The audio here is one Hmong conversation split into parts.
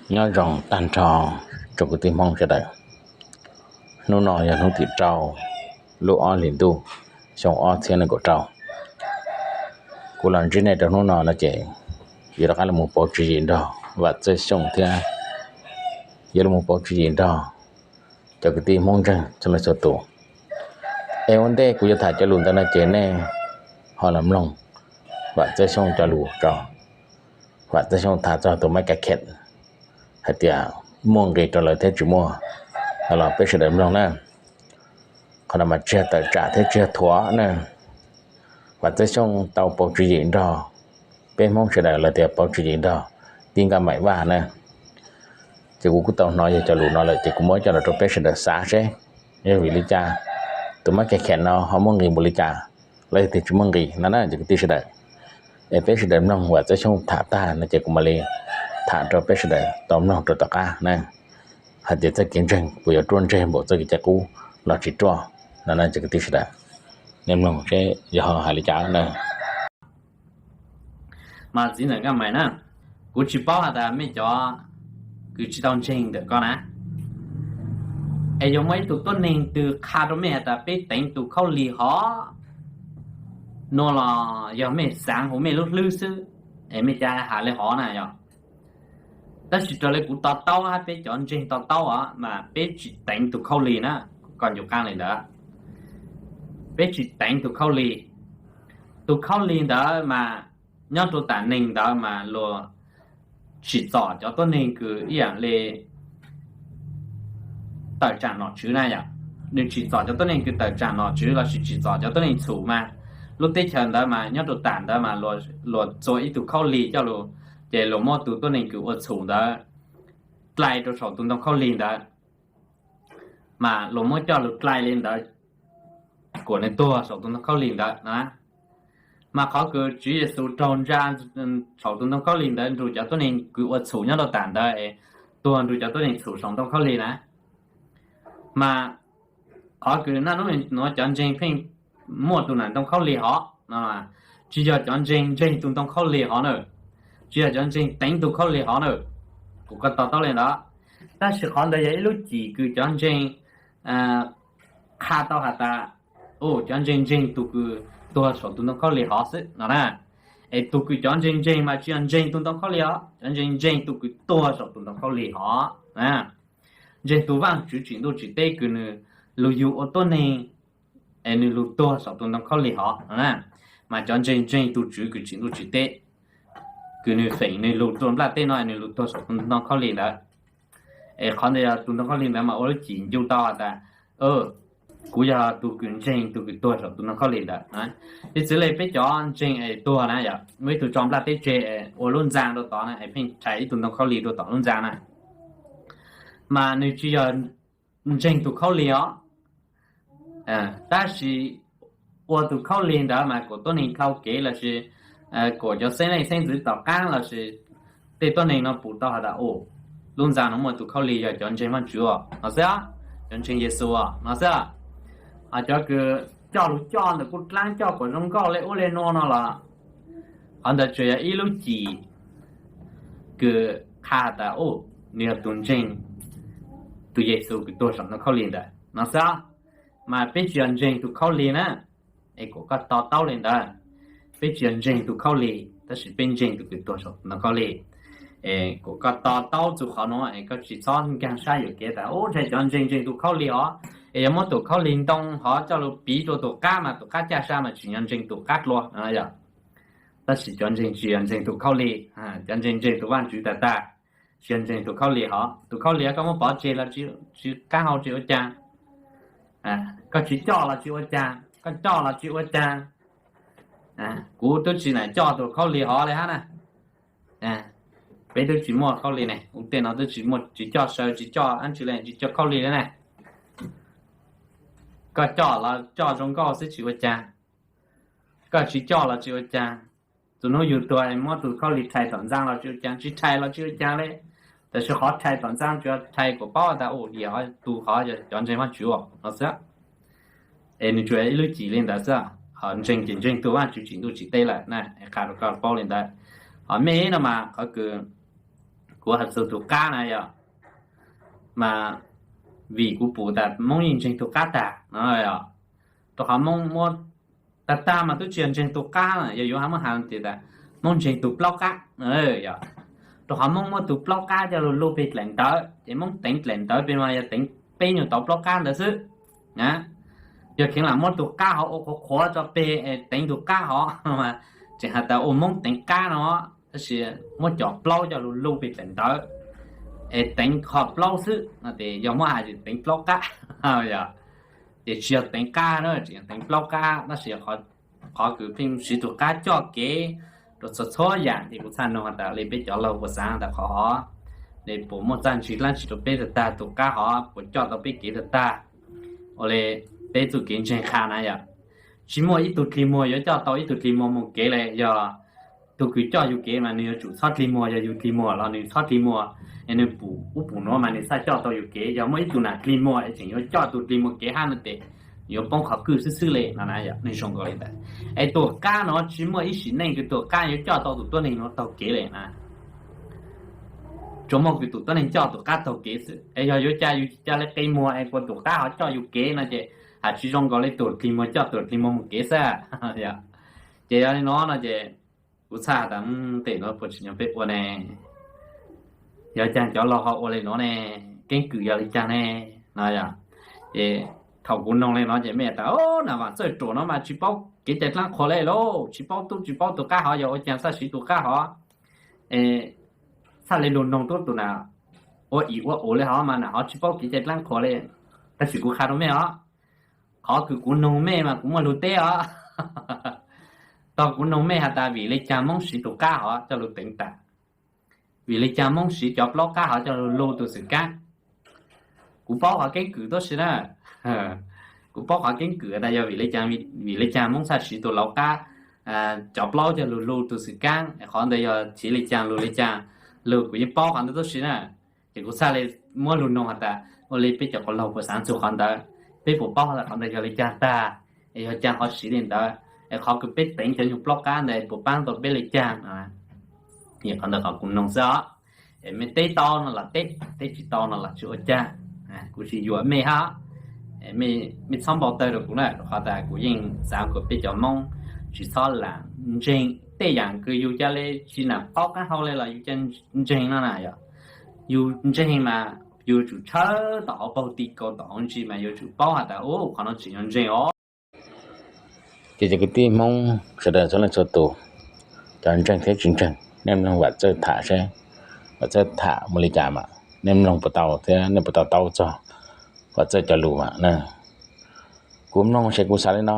Nyob zoo tag nrho tsoom kwv tij Hmoob sawv daws. Hnub no yog hnub tim rau lub ob hlis ntuj xyoo ob txhiab nees nkaum rau. Kuv los ntsib nej rau hnub no no ces yuav rov qab los mus pauv tswv yim nrog Vam Txawj Xyooj thiab yuav los mus pauv tswv yim nrog cov kwv tij Hmoob ntseeg txhua leej txhua tus. Es ua ntej kuv yuav tham cov lus ntawd no ces nej ho los mloog Vam Txawj Xyooj cov lus tso. Vam Txawj Xyooj tham txog tus mab ka khet hais tias muaj nqis rau lawv thiab tsis muaj, los peb sawv daws mloog na. Qhov no mas tsis yog tawm tsam thiab tsis yog thuam na. Vam Txawj Xyooj tau pauv tswv yim nrog peb Hmoob sawv daws los tias pauv tswv yim nrog tib nkaj maim vaj na. Ces kuv kuj tau hnov yog cov lus no lawm ces kuv muab coj los rau peb sawv daws xav seb yog vim li cas tus mab ka khet no ho muaj nqis npaum li cas, los yog tias tsis muaj nqis no na cov kwv tij sawv daws. Es peb sawv daws mloog Vam Txawj Xyooj tham tag no ces kuv mam li tham rau peb sawv daws tau mloog rau tom qab na, hais tias txoj kev ntseeg puas yuav ruaj ntseg npaum txoj kev cai qub los tsis ruaj no na cov kwv tij sawv daws. Nej mloog seb yog hais li cas na. Mas txiv ntxawm Nkaj Maim na, kuv tsis paub has tas mej cov kws tsis tau ntseeg ntawm koj na, es yog muaj ib tug tuab neeg twg qha rau mej has tas peb teev tus khaub lig hov no los yog mej xaav huv mej lub hlwb xwb, es mej ca has le hov na yog. Tab sis raws le kuv to taub hab peb cov ntseeg to taub os mas peb tsis teev tus khaub lig na, koj ncu qaab le ntawd. Peb tsis teev tus khaub lig. Tus khaub lig ntawd mas nyob rau tam neeg ntawd mas luag tsim txom cov tuab neeg kws ib yaam le tawm tsaam nom tswv na yom. Nws tsim txom cov tuab neeg kws tawm tsaam nom tswv lossis tsim txom cov tuab neeg txhum mas lub teb chaws ntawd mas nyob rau tam ntawd mas luag txua ib tug khaub lig coj lug, ces luag muab tus tuab neeg kws ua txhum ntawd dlai rau saum tus ntoo khaub lig ntawd, mas luag muab coj lug dlai li ntawd kuas nws tuag saum tus ntoo khaub lig ntawd na. Mas qhov kws Tswv Yexus raug ntsa saum tus ntoo khaub lig ntawd nrug cov tuab neeg kws ua txhum nyob rau tam ntawd es tuag nrug cov tuab neeg txhum saum ntoo khaub lig na. Mas qhov kws naj nub nuav cov ntseeg pheej muaj tus nam ntoo khaub lig hov no, tsis yog cov ntseeg ntseeg tus ntoo khaub lig hov na, tsis yog cov ntseeg teev tus khaub lig hov na, kuv kuj to taub le ntawd. Tab sis qhov ntawd yog ib lub cim kws cov ntseeg qha tau has tas, u, cov ntseeg ntseeg tus kws tuag saum tus ntoo khaub lig hov xwb no na. Es tus kws cov ntseeg ntseeg mas tsis yog ntseeg tus ntoo khaub lig hov, cov ntseeg ntseeg tus kws tuag saum tus ntoo khaub lig hov. Ntseeg tus Vaajtswv tsim ntuj tsim teb kws nws lug yug ua tuab neeg es nws lug tuag saum tus ntoo khaub lig hov no na. Mas cov ntseeg ntseeg tus Tswv kws tsim ntuj tsim teb, kws nws feem nws lug rua nplaj teb no nws lug tuag saum tus ntoo khaub lig ntawd. Es qhov ntawd yog tus ntoo khaub lig ntawd mas ua lub cim ncu tau has tas, kuv yog tus kws ntseeg tus kws tuag saum tus ntoo khaub lig ntawd. Piv txwv le peb cov ntseeg es tuag na yom, muaj ib tug tso nplaj teb tseg es ua lub ntxaa rua tod na es pheej rhais ib tug ntoo khaub lig rua tom lub ntxaa na, mas nws tsis yog ntseeg tus khaub lig os. Tab sis ua tus khaub lig ntawd mas kuas tuab neeg dhau kev lossis kuas cov xeeb leej xeeb ntxwv tom qaab lossis tej tuab neeg no pum tau has tas, u, lub ntxaa no muaj tus khaub lig yog cov ntseeg Vaajtswv os no xwb, cov ntseeg Yexus os no xwb. Cov kws coj lug coj ntawm kuj dlaab coj kuas zoo nkauj le ub le nuav no los qhov ntawd tsuas yog ib lub cim kws qha has tas, u, nws yog tus ntseeg tus Yexus kws tuag saum ntoo khaub lig ntawd no xwb. Mas peb tsis yog ntseeg tus khaub lig na, es kuas koj to taub le ntawd. Peb tsis yog ntseeg tus khaub lig tab sis peb ntseeg tus kws tuag saum ntoo khaub lig. Es kuas koj to taub txug qhov nuav es koj tsis txhob nkaag sab yuam kev tas, u, ntshai cov ntseeg ntseeg tus khaub lig hov, es yog muab tus khaub lig ntoo hov coj lug piv rua tus qab mas tus qab caj sa mas tsim nyog ntseeg tus qab dlua yog. Tab sis cov ntseeg tsis yog ntseeg tus khaub lig, cov ntseeg ntseeg tus Vaajtswv tag tag, tsis yog ntseeg tus khaub lig hov. Tus khaub lig koj muab pov tseg los tsis qab hau tsis ua caag, koj tsis coj los tsis ua caag, koj coj los tsis ua caag. Kuv twb tsis nam coj tus khaub lig hov le hab na. Peb twb tsis muaj khaub lig ne, ua tej no twb tsis muaj, tsis coj saw, tsis coj dab tsi le, tsis coj khaub lig le ne. Koj coj los coj zoo nkauj xwb tsis ua caag, koj tsis coj los tsis ua caag. Txug hnub yug tuag muab tus khaub lig rhais tom ntxaa los tsis ua caag, tsis rhais los tsis ua caag le. Tab sis qhov rhais tom ntxaa tsuas rhais kuas paub tas, u, yog tus hov yog cov ntseeg Vaajtswv no xwb. Es nws tsuas ib lub cim le ntawd xwb. Ho ntseeg ces ntseeg tus Vaajtswv tsim ntuj tsim teb lawm na, qha rau koj paub le ntawd. Ho mej no mas qhov kws kuv has txug tus qab na yog, mas vim kuv pum tas Moob yeej ntseeg tus qab tag no yog, rau qhov Moob muab, tag tag mas twb tsis yog ntseeg tus qab, yog yuav muab has tias Moob ntseeg tus plaub qab, yog, rau qhov Moob muab tus plaub qab coj lug luj peg dlaim ntawv ces Moob teev dlaim ntawv peg mas yog teev peb nyuag tauv plaub qab ntawd xwb. Yog kheev lam muab tus qab hov ua qhuav qhuav tso peg es teev tus qab hov, tseem has tas ua Moob teev qab no, tab sis muab cov plaub coj lug luj peg dlaim ntawv es teev qhov plaub xwb no ces yog muab has tias teev plaub qab, yog, ces tsis yog teev qab na, tseem yog teev plaub qab, tab sis qhov kws pheej siv tus qab coj kev rau txhua txhua yam ces kuv txhaj nug has tas li peb cov laug puas xaav tas qhov hov, li puas muaj txaj ntsis dlaab tsi rau peb tag tag, tus qab hov puas coj tau peb kev tag tag, ua li peb txuj kev ntseeg qha na yog, tsis muaj ib tug dlig muag yuav coj tau ib tug dlig muag mus kev le, yog tug kws coj yug kev mas nws yuav tsum txhob dlig muag, yog yug dlig muag los nws txhob dlig muag, es nws pum ub pum nuav mas nws txhaj coj tau yug kev, yog muaj ib tug nam dlig muag es tseem yuav coj tug dlig muag kev hab no tes yuav poob qhov kwj xwb xwb le no na yog, neeg zoo nkaus li ntawd. Es tus qab no tsis muaj ib sim neej kws tus qab yuav coj tau tus tuab neeg nuav taug kev le na, tsuas muaj kws tus tuab neeg coj tus qab taug kev xwb, es yog yuav ca yug ca le qe muag es kuas tus qab hov coj yug kev no ces has tsis zoo nkaus li tus dlig muag coj tus dlig muag mus kev xwb. Ces yog li no no ces kuv txhaj has tas tej nuav puas tsis nyog peb ua ne, yog caag cov laug ho ua li nuav ne, keeb kwm yog li caag ne no yog. Ces thaum kuv noog li no ces mej tas, o, nam Vam Txawj Ruam no mas tsis paub kev cai dlaab qhuas le lauj, tsis paub tub tsis paub tus qab hov, yog ua caag txhaj siv tus qab hov, txhaj le lug noog tub tus nam ua ib ua u le hov mas nam hov tsis paub kev cai dlaab qhuas le. Tab sis kuv qha rau mej os, qhov kws kuv noog mej mas kuv muaj lug teb os. Tog kuv noog mej has tas vim le caag Moob siv tus qab hov coj lug teev tas, vim le caag Moob siv cov plaub qab hov coj lug lug tus xwm kaab. Kuv paub qhov keeb kwm tuab si na, kuv paub qhov keeb kwm tas yog vim le caag, vim le caag Moob txhaj siv tus laus qab, cov plaub coj lug lug tus xwm kaab, qhov ntawd yog chiv le caag lug le caag, lug kuv yeej paub qhov ntawd tuab si na. Ces kuv txhaj le muab lug noog has tas ua li peb cov quas laug puas xaav txug qhov ntawd, peb puas paub has tas qhov ntawd yog le caag tag, es yog caag qhov siv le ntawd, es qhov kws peb teev cov nyuag plaub qab ntawd puas paab tau peb le caag. Qhov ntawd qhov kuv noog xwb os. Es mej teb tau no los teb, teb tsis tau no los tsis ua caag. Kuv tsis yuam mej hab, mej txhob npau tawg rau kuv na, rau qhov tas kuv yeej xaav kom peb cov Moob tsis txhob lam ntseeg tej yaam kws yug ca le tsis nam qaub qaab hau le los yug ca ntseeg no na yog. Yug ntseeg mas yug tsum tshawb tom hauv paug tim kaus tom hauv ntsis mas yug tsum paub has tas u qhov no tseem yog ntseeg os. Ces cov kwv tij Hmoob sawv daws txhua leej txhua tus, cov ntseeg thiab tsis ntseeg, nej mloog Vam Txawj tham seb, Vam Txawj tham muaj li cas mas nej mloog puas tau thiab nej puas tau taub txog Vam Txawj cov lus mas na. Kuv mloog ces kuv xav li no,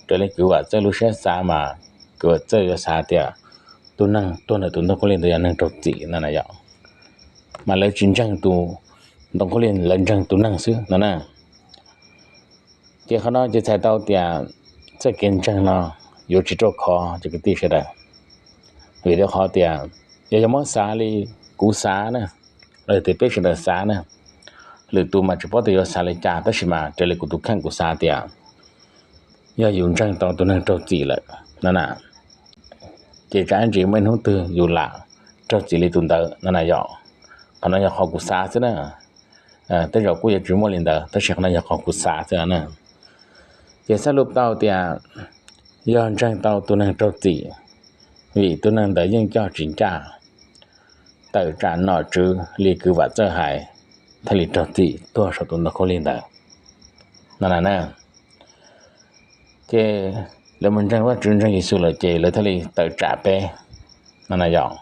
raws li kwv Vam Txawj lub siab xav mas kwv Vam Txawj yuav xav tias tus neeg tuag ntawm tus ntoo khaub lig ntawd yog neeg raug txim no na yom. Mas lawv tsis ntseeg tus ntoo khaub lig, lawv ntseeg tus neeg xwb no na. Ces qhov no ces txhais tau tias txoj kev ntseeg no yuav tsis ruaj khov cov kwv tij sawv daws. Vim rau qhov tias yog yog muab xav li kuv xav na, los tias peb sawv daws xav na, lwm tus mas tsis paub tias yuav xav li cas, tab sis mas raws li kuv tus kheej kuv xav tias yog yus ntseeg tau tus neeg raug txim lawm no na, ces tsam ntsis muaj ib hnub twg yus lam raug txim li tus ntawd no na yom. Qhov no yog qhov kuv xav xwb na. Tej zaum kuj yuav tsis muaj li ntawd, tab sis qhov no yog qhov kuv xav xwb na. Ces xav lub tau tias yog ntseeg tau tus neeg raug txim, vim tus neeg ntawd yeej coj tsis ncaj, tawm tsam nom tswv li kwv Vam Txawj hais, thiaj li raug txim tuag saum tus ntoo khaub lig ntawd no na. Ces lawv mus ntseeg Vajtswv ntseeg Yexus lawm ces lawv thiaj li tawm tsam peb no na yom.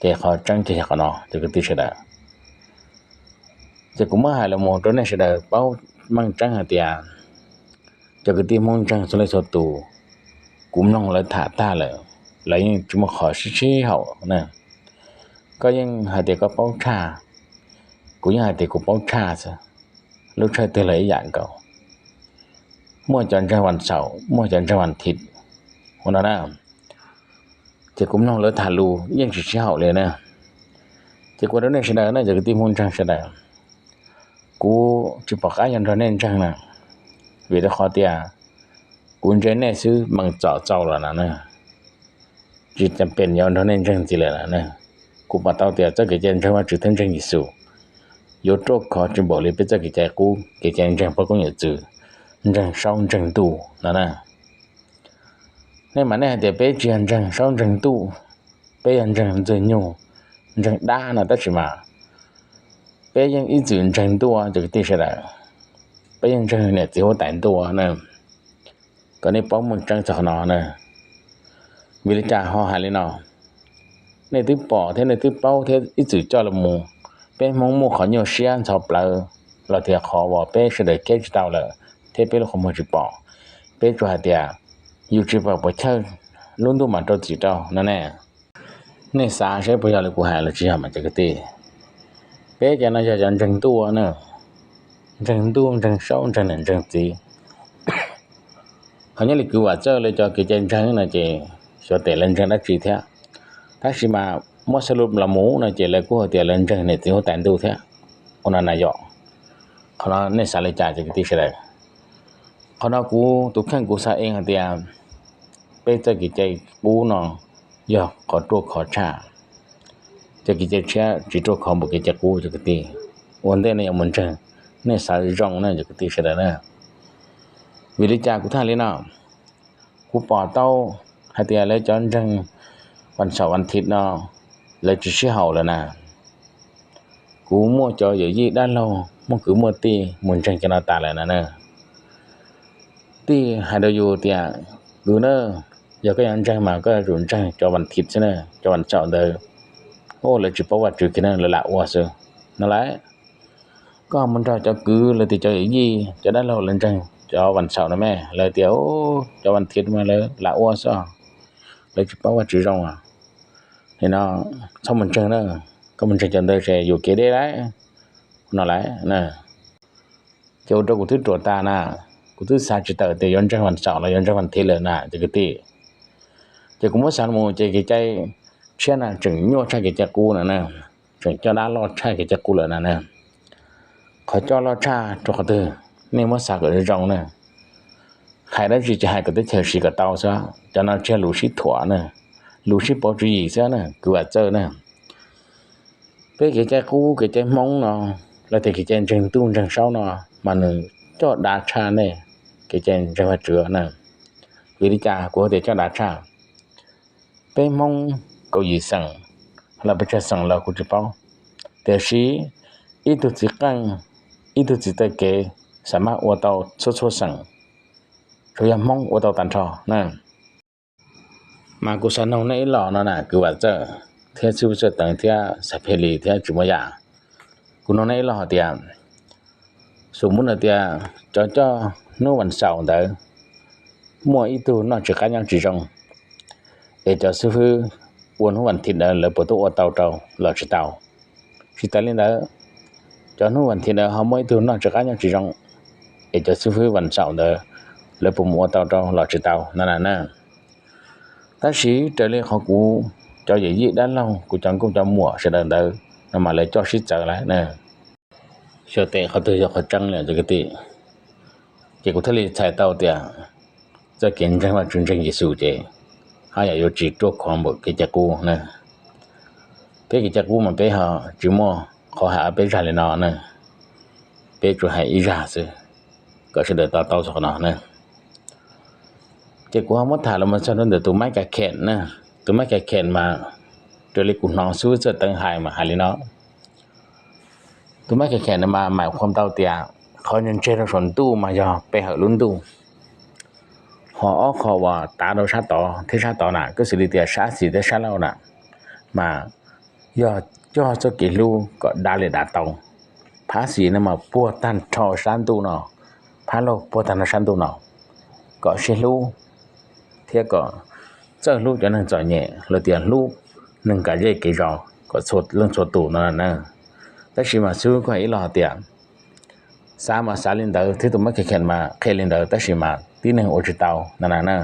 Ces qhov tseeb ces yog qhov no cov kwv tij sawv daws. Ces kuv muab hais los mus rau nej sawv daws paub meej tseeb hais tias cov kwv tij Hmoob ntseeg txhua leej txhua tus, kuv mloog lawv tham tag lawm, lawv yeej tsis muaj qhov sib sib haum na. Koj yeej hais tias koj paub tshaj, kuv yeej hais tias kuv paub tshaj xwb. Lub tshawj twg los ib yam nkaus, muaj cov ntseeg vas xaum, muaj cov ntseeg vas thiv ua no na. Ces kuv mloog lawv tham lus yeej tsis sib haum li na. Ces kuv rau nej sawv daws na, cov kwv tij Hmoob ntseeg sawv daws, kuv tsis pom qab yuav nrog nej ntseeg na, vim rau qhov tias kuv ntse nej xwb mees txom txaus los na, tsis tas pes yuav nrog nej ntseeg ntxiv lawm na. kuv pom tau tias txoj kev cai ntseeg Vajtswv thiab ntseeg Yexus yuav ruaj khov tsis npaum li peb txoj kev cai qub, kev cai ntseeg poj koob yawm txwv, ntseeg saub ntseeg ntuj no na. Nej mas nej hais tias peb tsis yog ntseeg saub ntseeg ntuj, peb yog ntseeg ntxwg nyoog, ntseeg dab no tab sis mas peb yeej ib txwm ntseeg ntuj cov kwv tij sawv daws. Peb yeej ntseeg niam txiv huab tais ntuj na. Kom nej paub meej tseeb txog qhov no na. Vim li cas ho hais li no? Nej twb pom thiab nej twb paub thiab ib txwm coj los mus. Peb Hmoob muaj qhov nyuaj siab ntxhov plawv los tias qhov uas peb sawv daws keb tsis tau lawm thiab peb lub qhov muag tsis pom, peb tsuas hais tias yus tsis pom puas chawj, lub ntuj mam rau txim rau no ne. Nej xav seb puas yog li kuv hais los tsis yog mas cov kwv tij. Peb cov no yog cov ntseeg ntuj na, ntseeg ntuj ntseeg saub ntseeg niam ntseeg txiv. Ho nyob li kwv Vam Txawj lawv cov kev cai ntseeg no ces xyov tes lawv ntseeg dab tsi thiab, tab sis mas muab xav lus los mus no ces lawv kuj hais tias lawv ntseeg niam txiv huab tais ntuj thiab. Ua no na yom, qhov no nej xav li cas cov kwv tij sawv daws? Qhov no kuv tus kheej kuv xav ib hais tias peb txoj kev cai qub no yog qhov ruaj khov tshaj. Cov kev cai tshiab tsis ruaj khov npaum kev cai qub cov kwv tij. Ua ntej nej yuav mus ntseeg, nej xav zoo na cov kwv tij sawv daws na. Vim li cas kuv thiaj li no? Kuv pom tau hais tias lawv cov ntseeg vas xaum vas thiv no lawv tsis sib haum lawm na. Kuv muaj cov yawm yij dab laug muaj kwv muaj tij mus ntseeg cov no tas lawm na. Tij hais rau yus tias, kwv na, yog koj yuav ntseeg mas koj yuav tsum ntseeg cov vas thiv xwb na, cov vas xaum ntawd, o, lawv tsis paub Vajtswv kiag na, lawv lam ua xwb no lauj. Koj mus nrog cov kwv los tias cov yawm yij cov dab laug lawv ntseeg cov vas xaum no me, lawv tias cov vas thiv mas lawv lam ua xwb, lawv tsis paub Vajtswv zoo. Nim no txhob mus ntseeg na, koj mus ntseeg cov ntawd ces yuam kev deb lauj no lauj. Ces ua rau kuv twb ruam tas na, kuv twb xav tsis tawm tias yuav ntseeg vas xaum los yuav ntseeg vas thiv lawm na cov kwv tij. Ces kuv muab xav mus ces kev cai tshiab na tseem nyuaj tshaj kev cai qub na, tseem coj dab loj tshaj kev cai qub lawm na. Qhov coj loj tshaj rau qhov twg? Nej muab xav kom zoo zoo na. Hais dab tsi ces hais kom teb chaws siv kom tau xwb, cov no tsis yog lus sib thuam na, lus sib pauv tswv yim xwb na kwv Vam Txawj na. Peb kev cai qub kev cai Hmoob no, los tias kev cai ntseeg ntuj ntseeg saub no, mas nws coj dav tshaj nej kev cai ntseeg Vajtswv na. Vim li cas kuv hais tias coj dav tshaj? Peb Hmoob kaum yim xeem los pes tsawg xeem los kuv tsis paub, tiam sis ib tug txiv qeej, ib tug txiv taw kev xam maj ua tau txhua txhua xeem, tsuas yog Hmoob ua tau tag nrho na. Mas kuv xav noog nej ib los no na kwv Vam Txawj thiab xib hwb Txawj Teev thiab Xais Phe Lis thiab Tsis Muaj Yam. Kuv noog nej ib los hais tias, xum muab hais tias cov coj hnub vas xaum ntawd muaj ib tug noj tsis qab nyob tsis zoo, es cov xib hwb ua hnub vas thiv ntawd lawv puas tuaj ua tau rau los tsis tau? Tsis tas li ntawd, cov hnub vas thiv ntawd ho muaj ib tug noj tsis qab nyob tsis zoo, es cov xib hwb vas xaum ntawd lawv puas mus ua tau rau los tsis tau no na. Tab sis raws li qhov kuv cov yawm yij dab laug, kuv cov nkauj cov muam sawv daws ntawd no mas lawv coj sib txawv lawm na. Xyov tes qhov twg yog qhov tseeb li cov kwv tij. Ces kuv thiaj li txhais tau tias txoj kev ntseeg Vajtswv ntseeg Yexus ces haj yam yuav tsis ruaj khov npaum kev cai qub na. Peb kev cai qub mas peb ho tsis muaj qhov hais ob peb zaj li no na. Peb tsuas hais ib zaj xwb, kom sawv daws to taub txog qhov no na. Ces kuv ho muab tham los mus txog rau ntawm tus Maiv Kas Kheem na. Tus Maiv Kas Kheem mas raws li kuv hnov xib hwb Txawj Teev hais mas hais li no. Tus Maiv Kas Kheem no mas mam qhuam tau tias qhov ntse ntse rau saum ntuj mas yog pe hawm lub ntuj, ho ob qho uas tav rau sab tod thiab sab tod na, kuj xws li tias sab xis thiab sab laug na, mas yog coj txoj kev hlub kom dav li dav tau. Phab xis no mas puag tag nrho sab ntuj no, phab laug puag tag nrho sab ntuj no, kom sib hlub thiab kom txawj hlub cov neeg txom nyem los tias hlub neeg kam zej kev zos kom txhua leej txhua tus no na. Tab sis mas xib hwb kuj hais ib los hais tias xav mas xav li ntawd thiab tus Maiv Kas Kheem mas qhia li ntawd tab sis mas tib neeg ua tsis tau no na.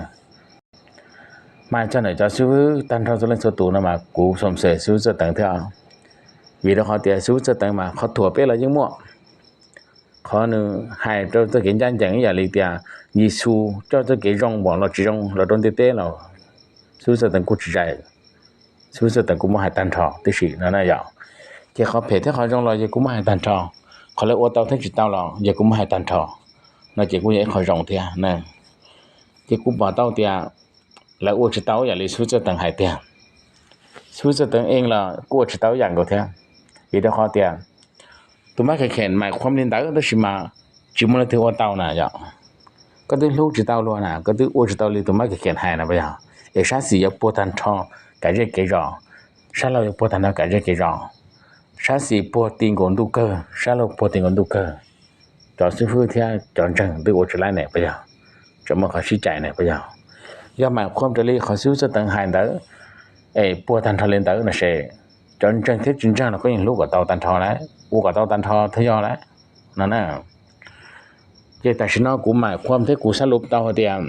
Mas txog ntawm cov xib hwb tag nrho txhua leej txhua tus no mas kuv xoo xes xib hwb Txawj Teev thiab, vim rau qhov tias xib hwb Txawj Teev mas qhov thuam peb los yeej muaj. Qhov nws hais rau txoj kev ncaj ncees ib yam li tias Yexus coj txoj kev zoo npaum los tsis zoo los rau ntiaj teb los xib hwb Txawj Teev kuj tsis zais. xib hwb Txawj Teev kuj muab hais tag nrho tib si no na yom. Ces qhov phem thiab qhov zoo los yog kuj muab hais tag nrho, qhov lawv ua tau thiab tsis tau los yog kuj muab hais tag nrho. No ces kuj yog ib qho zoo thiab na. Ces kuv pom tau tias lawv ua tsis tau ib yam li xib hwb Txawj Teev hais tiag. Xib hwb Txawj Teev ees los kuj ua tsis tau ib yam nkaus thiab. Vim rau qhov tias tus mab khem khem mais qhuam li ntawd tab sis mas tsis muaj leej twg ua tau na yom. Koj twb hlub tsis tau luag na, koj twb ua tsis tau li tus mab khem khem hais na puas yog? Es sab xis yuav puag tag nrho kev zej kev zos, sab laug yuav puag tag nrho kev zej kev zos. Sab xis puag ti nkaus ntuj kawg, sab laug puag ti nkaus ntuj kawg. Cov xib hwb thiab cov ntseeg twb ua tsis laib ne puas yog? Tseem muaj qhov sib cais ne puas yog? Yog mais qhuam raws li qhov xib hwb Txawj Teev hais ntawd, es puag tag nrho li ntawd no ces cov ntseeg thiab tsis ntseeg los koj yeej hlub kom tau tag nrho na, ua kom tau tag nrho thiaj yog lawm no na. Ces tam sim no kuv mais qhuam thiab kuv xav lus tau hais tias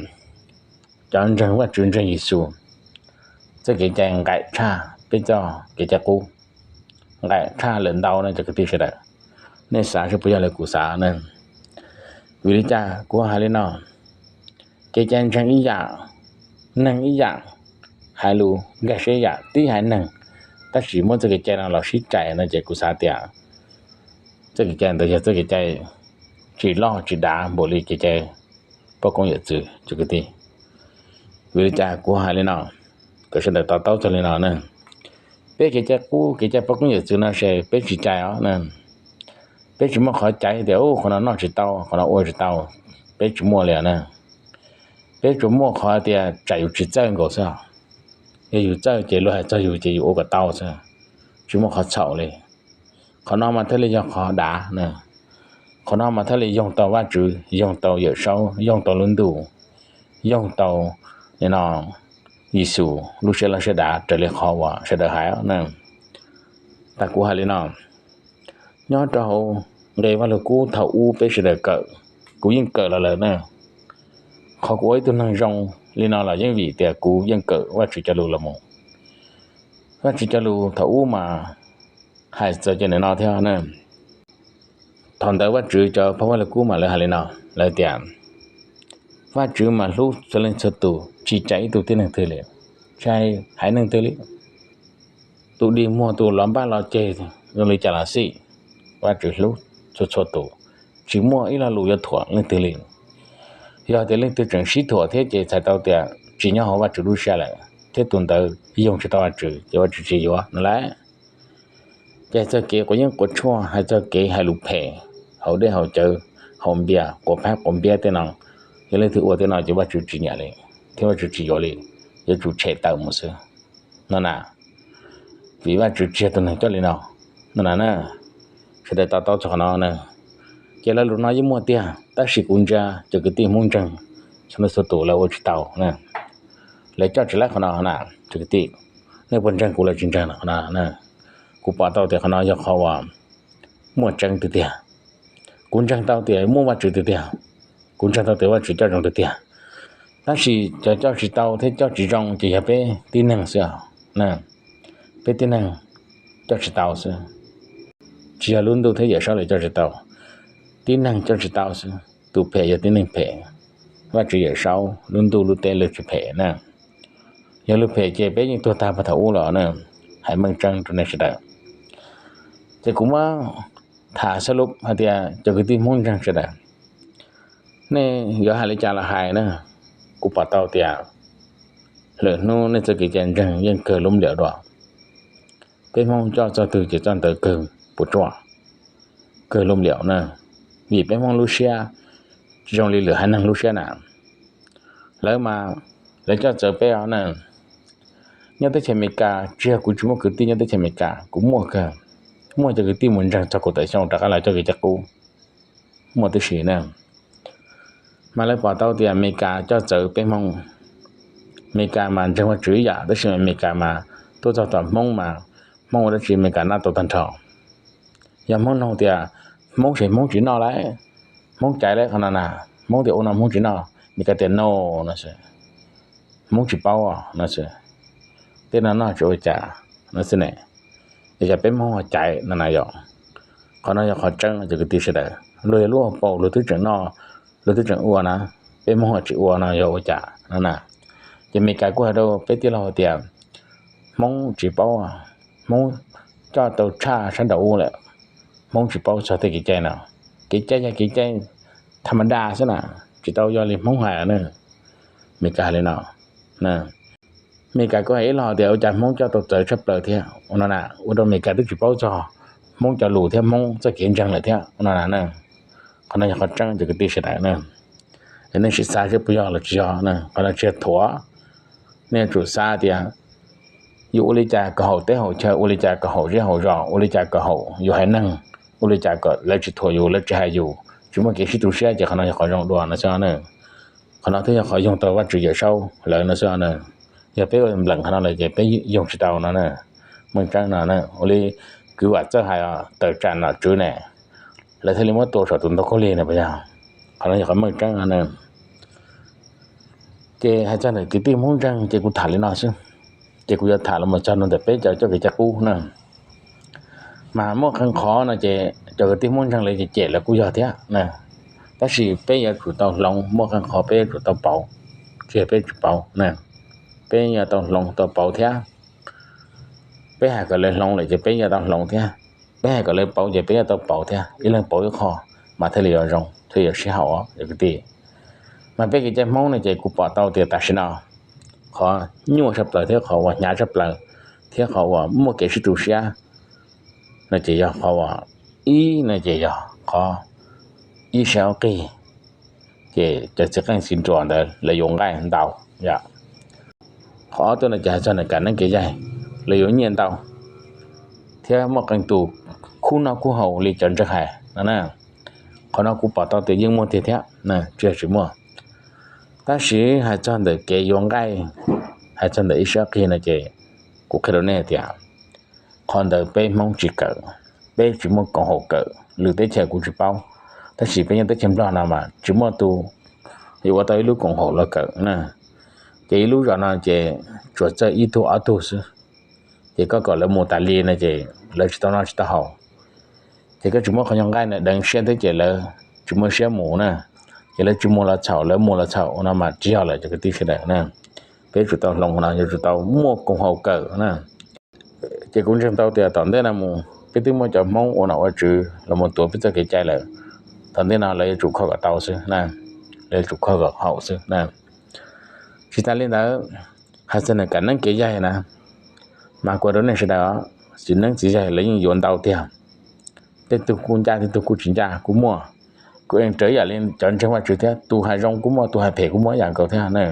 cov ntseeg Vajtswv ntseeg Yexus, txoj kev cai nqaim tshaj peb txoj kev cai qub, nqaim tshaj lawm ntau no cov kwv tij sawv daws. Nej xav seb puas yog li kuv xav na? Vim li cas kuv hais li no? Kev cai ntseeg ib yam, neeg ib yam, hais lus nkag siab ib yam, tib haiv neeg, tab sis muab txoj kev cai no los sib cais no ces kuv xav tias txoj kev cai ntawd yog txoj kev cai tsis loj tsis dav npaum li kev cai poj koob yawm txwv cov kwv tij. Vim li cas kuv hais li no, kom sawv daws to taub txog li no na. Peb kev cai qub kev cai poj koob yawm txwv no ces peb tsis cais os na. Peb tsis muaj qhov caiv tias qhov no noj tsis tau, qhov no ua tsis tau, peb tsis muaj li os na. Peb tsuas muaj qhov tias tsam yus tsis txawj nkaus xwb. Yog yus txawj ces luag hais txog yus ces yus ua kom tau xwb, tsis muaj qhov txhaum li. Qhov no mas thiaj li yog qhov dav na. Qhov no mas thiaj li yoog tau Vajtswv, yoog tau Yawm Saub, yoog tau lub ntuj, yoog tau nim no Yexus lub siab loj siab dav raws li qhov uas sawv daws hais na. Tas kuv hais li no, nyob rau hauv nqe Vaj Lug Kub thaum ub peb sawv daws kawm, kuv yeej kawm los lawm na. Qhov kuv ua ib tug neeg zoo li no los yeej vim tias kuv yeej kawm Vajtswv cov lus los mus. Vajtswv cov lus thaum ub mas hais txog cov nim no thiab na. Thaum ntawd Vajtswv cov phau Vaj Lug Kub mas lawv hais li no, lawv tias Vajtswv mas hlub txhua leej txhua tus, tsis cais ib tug tib neeg twg li, tsis hais haiv neeg twg li. Tus dig muag tus los npaj los ceg zoo li cas los xij, Vajtswv hlub txhua txhua tus, tsis muaj ib lo lus yuav thuam leej twg li. Yog tias leej twg tseem sib thuam thiab ces txhais tau tias tsis nyob hauv Vajtswv lub siab lawm, thiab tus ntawd yoog tsis tau Vajtswv ces Vajtswv tsis yuav no lauj. Ces txog kev quav yeeb quav tshuaj, hais txog kev hais lus phem hauv dej hauv cawv, hauv npias, quav phab quav npiab tej no, yog leej twg ua tej no ces Vajtswv tsis nyiam li, thiab Vajtswv tsis yuav li, yuav tsum tshem tawm mus xwb no na. Vim Vajtswv tsis yog tus neeg coj li no no na. Sawv daws to taub txog qhov no na. Ces lo lus no yeej muaj tiag, tab sis kuv ntsia cov kwv tij Hmoob ntseeg txhua leej txhua tus lawv ua tsis tau na. Lawv coj tsis laib qhov no na. Cov kwv tij, nej puas ntseeg kuv los tsis ntseeg qhov no na? Kuv pom tau tias qhov no yog qhov uas muaj tseeb tiag tiag. Kuv ntseeg tau tias muaj Vajtswv tiag tiag. Kuv ntseeg tau tias Vajtswv coj zoo tiag tiag. Tab sis cov coj tsis tau thiab coj tsis zoo ces yog peb tib neeg xwb os. Peb tib neeg coj tsis tau xwb. Tsis yog lub ntuj thiab Yawm Saub lawv coj tsis tau, tib neeg coj tsis tau xwb. Tus phem yog tib neeg phem, Vajtswv Yawm Saub lub ntuj lub teb lawv tsis phem na. Yog lub phem ces peb yeej tuag tag puag thaum ub los na. Hais meej tseeb rau nej sawv daws. Ces kuv muab tham xab lub hais tias cov kwv tij Hmoob ntseeg sawv daws, nej yuav hais li cas los hais na, kuv pom tau tias lwm hnub nej txoj kev cai ntseeg yeej kawg lub npliaum dua. Peb Hmoob coj txoj twg ces txoj ntawd kawg puas tsuaj, kawg lub npliaum na. Vim peb Hmoob lub siab tsis zoo li lwm haiv neeg lub siab na. Lawv mas, lawv coj txawv peb os na. Nyob teb chaws Amelikas, tsis yog kuv tsis muaj kwv tij nyob teb chaws Amelikas, kuv muaj kawg. Muaj cov kwv tij mus ntseeg txog kaum tawm xyoo rov qab los coj kev cai qub, muaj tib si na. Mas lawv pom tau tias Amelikas coj txawv peb Hmoob. Amelikas mas ntseeg Vajtswv ib yam, tab sis Amelikas mas tuaj txog tom Hmoob mas Hmoob ua dab tsi Amelikas nab tau tag nrho. Yog Hmoob nug tias Hmoob ces Hmoob tsis noj lauj, Hmoob caiv lauj qhov no na, Hmoob tias ua no Hmoob tsis noj, Amelikas tias no no xwb, Hmoob tsis paub no xwb, tej no noj tsis ua cas no xwb ne. Es yog peb Hmoob ho caiv no na yom. Qhov no yog qhov tseeb cov kwv tij sawv daws, luag yog lub hauv paus luag twb tseem noj, luag twb tseem ua na, peb Hmoob ho tsis ua no yog ua cas no na. Ces Amelikas kuj hais rau peb tij laug tias Hmoob Hmoob tsis paub, Hmoob coj tau tshaj sab nraud ub lawm, Hmoob tsis paub txog tej kev cai no. Kev cai yog kev cai tha ma da xwb na, tsis tau yog li Hmoob hais na. Meskas hais li no, Meskas kuj hais ib los tias ua cas Hmoob coj tau txawv tshaj plaws thiab ua no na, ua rau Meskas twb tsis paub txog Hmoob cov lus thiab Hmoob txoj kev ntseeg lawm thiab ua no na. Qhov no yog qhov tseeb cov kwv tij sawv daws na. Nej sim xav seb puas yog los tsis yog na, qhov no tsis yog thuam. Nej yuav tsum xav tias yus ua li cas kom haum teb haum chaw, ua li cas kom haum zej haum zos, ua li cas kom haum yus haiv neeg, ua li cas kom lawv tsis thuam yus, lawv tsis hais yus, tsis muaj kev sib tu siab, ces qhov no yog qhov zoo dua no xwb na. Qhov no thiaj yog qhov yoog tau Vajtswv Yawm Saub lawv no xwb na. Yog peb ua npleem qhov no lawm ces peb yoog tsis tau no na. Meej tseeb no na, ua li kwv Vam Txawj hais, tawm tsam nom tswv ne, lawv thiaj li muab tua saum tus ntoo khaub lig na puas yog? Qhov no yog qhov meej tseeb no na. Ces hais txog ntawm kwv tij Hmoob ntseeg ces kuv tham li no xwb, ces kuv yuav tham los mus txog rau ntawm peb cov coj kev cai qub na. Mas muaj qee qhov no ces cov kwv tij Hmoob ntseeg lawv cem cem lawv kuj yog thiab na, tab sis peb yuav tsum tau hloov, muaj qee qhov peb yuav tsum tau pauv, tsis yog peb tsis pauv na, peb yuav tau hloov tau pauv thiab. Peb hais kom lawv hloov lawm ces peb yuav tau hloov thiab, peb hais kom lawv pauv ces peb yuav tau pauv thiab, ib leeg pauv ib qho mas thiaj li yuav zoo thiaj yuav sib haum os cov kwv tij. Mas peb kev cai Hmoob no ces kuv pom tau tias tam sim no qhov nyuaj tshaj plaws thiab qhov uas hnyav tshaj plaws thiab qhov uas muaj kev sib tu siab no ces yog qhov uas ib no ces yog qhov ib sab qig, ces cov txiv qeej txiv nruas ntawd lawv yuav nqaij ntau yom. Qhov ob tuaj no ces hais txog ntawm kam neeb kev yaig, lawv yuav nyiaj ntau thiab muaj qee tus khub noj khub haus li cov ntseeg hais no na. Qhov no kuv pom tau tias yeej muaj tiag thiab, tsis yog tsis muaj. Tab sis hais txog ntawm kev yuav nqaij, hais txog ntawm ib sab qig no ces kuv qhia rau nej hais tias qhov ntawd peb Hmoob tsis kawm, peb tsis muaj koom haum kawm, lwm teb chaws kuv tsis paub, tab sis peb nyob teb chaws Nplog no mas tsis muaj tus yuav ua tau ib lub koom haum los kawm na. Ces ib lub zos no ces tsuas txawj ib tug ob tug xwb, ces koj kom lawv mus tas li no ces lawv tsis tau noj tsis tau haus. Ces koj tsis muab qhov nyuag nqaij no deev siab thiab ces lawv tsis muaj siab mus na, ces lawv tsis mus los txhaum, lawv mus los txhaum no mas tsis yog lawm cov kwv tij sawv daws na. Peb yuav tsum tau hloov no, yuav tsum tau muaj koom haum kawm na. Ces kuv ntseeg tau tias tom ntej no mus peb twb muaj cov Hmoob ua nom ua tswv los mus tuav peb txoj kev cai lawm, tom ntej no lawv yuav tsum kho kom tau xwb na, lawv yuav tsum kho kom haum xwb na. Tsis tas li ntawd, hais txog ntawm kam neeb kev yaig na, mas kuv rau nej sawv daws, txiv neeb txiv yaig lawv yeej yuav ntau tiag. Tej tug kuj ncaj, tej tug kuj tsis ncaj, kuj muaj. Kuj ees raws ib yam li cov ntseeg Vajtswv thiab, tus hais zoo kuj muaj, tus hais phem kuj muaj ib yam nkaus thiab na.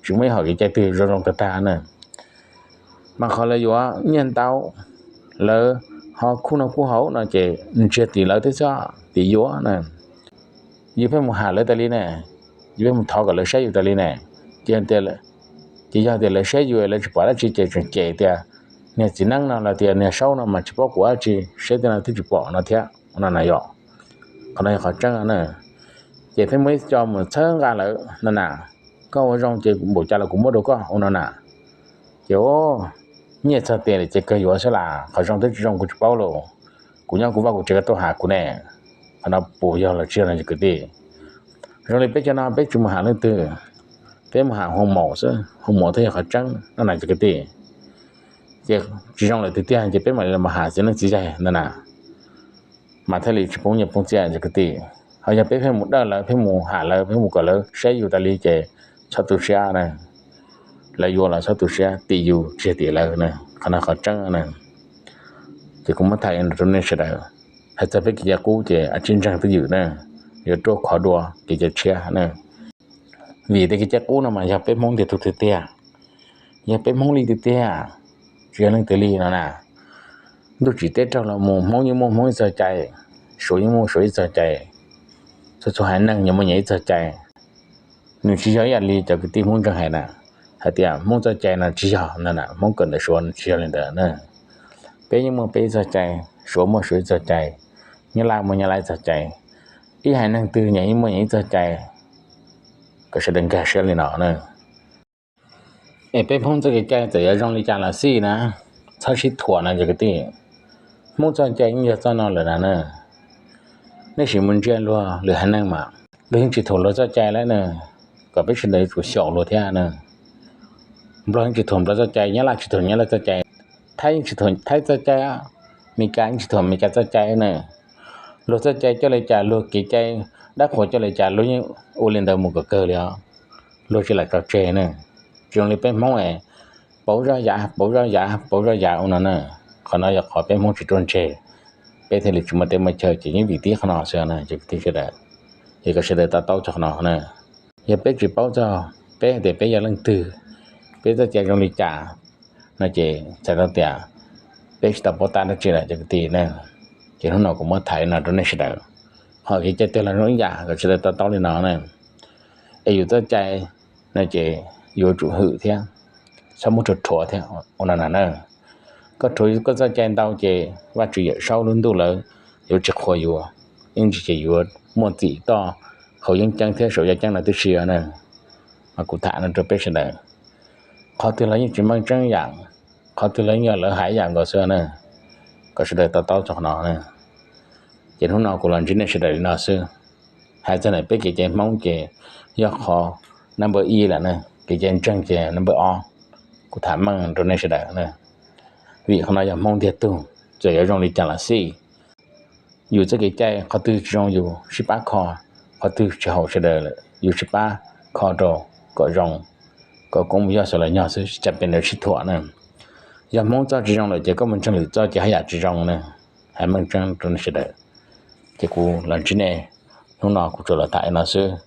Tsis muaj ib hom kev cai twg zoo zoo tag tag na. Mas qhov lawv yuav nyiaj ntau, lawv ho khub noj khub haus no ces ntsiag tim lawv thiab xwb, tim yus na. Yus pheej mus ham lawv tas li ne, yus pheej mus thov kom lawv saib yus tas li ne, ces yog tias lawv saib yus lawv tsis pom dab tsi ces tseem cem tias niag txiv neeb no los tias niag saub no mas tsis paub kuv dab tsi, saib tej no twb tsis pom no thiab no na yom. Qhov no yog qhov tseeb na. Ces pheej muaj ib co mus txhawb nqa lawv no na, koj ua zoo ces npaum cas los kuv muab rau koj ua no na. Ces nyiaj txog tias lawm ces kawg yuav xwb las, qhov zoo twb tsis zoo kuv tsis paub los, kuv nyob kuv vaj kuv tsev koj tuaj ham kuv ne. Qhov no puas yog los tsis yog no cov kwv tij? Zoo li peb cov no peb tsis mus ham leej twg, peb mus ham hoo maum xwb, hoo maum thiaj yog qhov tseeb no na cov kwv tij. Ces tsis zoo lawm tiag tiag ces peb mam li los ham txiv neeb txiv yaig ntag na, mas thiaj li tsis poob nyiaj poob txiaj cov kwv tij. Ho yog peb pheej mus dawj lawv, pheej mus ham lawv, pheej mus kom lawv saib yus tas li ces txhob tu siab na. Lawv yuav los txhob tu siab, tim yus tsis yog tim lawv na, qhov no qhov tseeb na. Ces kuv muab tham rau nej sawv daws, hais txog peb kev cai qub ces a tsib ntseeg twj ywm na, yuav ruaj khov dua kev cai tshiab na. Vim tej kev cai qub no mas yog peb Hmoob ntiag tug tiag tiag, yog peb Hmoob li tiag tiag, tsis yog leej twg li no na. Ntuj tsim teb raug los mus Hmoob yeej muaj Hmoob ib txoj cai, Suav yeej muaj Suav ib txoj cai, txhua txhua haiv neeg nyias muaj nyias ib txoj cai. Nws tsis yog ib yam li cov kwv tij Hmoob ntseeg hais na, hais tias Hmoob txoj cai no tsis yog no na, Hmoob kawm ntawm Suav no tsis yog li ntawd na. Peb yeej muaj peb ib txoj cai, Suav muaj Suav ib txoj cai, Nyab Laj muaj Nyab Laj ib txoj cai, ib haiv neeg twg nyias yeej muaj nyias ib txoj cai, kom sawv daws nkag siab li no na. Es peb Hmoob txoj kev cai txawm yuav zoo li cas los xij na, txhob sib thuam no cov kwv tij. Hmoob txoj cai yeej yog txoj no lawm na na. Nej sim mus ntsia luag lwm haiv neeg mas luag yeej tsis thuam luag txoj cai lawm na, kom peb sawv daws yuav tsum xyaum luag thiab na. Nplog yeej tsis thuam Nplog txoj cai, Nyab Laj tsis thuam Nyab Laj txoj cai, Thaib yeej tsis thuam Thaib txoj cai, Meskas yeej tsis thuam Meskas txoj cai na. Luag txoj cai coj li cas, luag kev cai dab qhuas coj li cas, luag yeej ua li ntawd mus kom kawg li os. Luag tsis lam tso tseg na. Tsis zoo li peb Hmoob es pauv zoj yav, pauv zoj yav, pauv zoj yav ua no na. Qhov no yog qhov peb Hmoob tsis ruaj ntseg, peb thiaj li tsis muaj teb muaj chaw ces yeej vim tib qhov no xwb na cov kwv tij sawv daws. Es kom sawv daws to taub txog qhov no na. Yog peb tsis paub txog peb tias peb yog leej twg, peb txoj cai zoo li cas no ces txhais tau tias peb tsis tau paub tab dab tsi lawm cov kwv tij na. Ces hnub no kuv muab tham li no rau nej sawv daws, qhov kev cai twg los zoo ib yam kom sawv daws to taub li no na. Es yus txoj cai no ces yuav tsum hwm thiab, txhob muab rhuav rhuav thiab ua no na. Koj rhuav koj txoj cai ntau ces Vajtswv Yawm Saub lub ntuj lawv yuav tsis qhuas yus, yeej tsis ces yuav muaj txim toj hauv yeeb ceeb thiab saum yaj ceeb no tib si na. Mas kuv tham no rau peb sawv daws, qhov twg los yeej tsis meej tseeb yam, qhov twg los yeej yog lawv hais yam nkaus xwb na. Kom sawv daws to taub txog qhov no na. Ces hnub no kuv los ntsib nej sawv daws li no xwb. Hais txog ntawm peb kev cai Hmoob ces yog qhov number ib lawm na, kev cai ntseeg ces number ob. Kuv tham meej rau nej sawv daws na, vim qhov no yog Hmoob ntiag tug, txawm yuav zoo li cas los xij, yus txoj kev cai qhov twg tsis zoo yus sib pab kho, qhov twg tsis haum sawv daws lawm yus sib pab kho rau kom zoo, kom koob mus yog xav los nyog xwb, tsis tas pes ntawd sib thuam na. Yog Hmoob txoj tsis zoo lawm ces koj mus ntseeg lwm txoj ces haj yam tsis zoo na. Hais meej tseeb rau nej sawv daws. Ces kuv los ntsib nej hnub no kuv tsuas los tham li no xwb.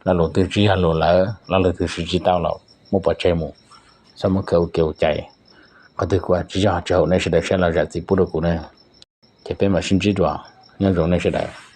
Lo lus twg tsis yog lus lawm, lo lus twg siv tsis tau los muab pov tseg mus, txhob muab khaws ua kev ua cai. Qhov twg kuv tsis yog tsis haum nej sawv daws saib los zam txim pub rau kuv na. Ces peb mam sib ntsib dua, nyob zoo nej sawv daws.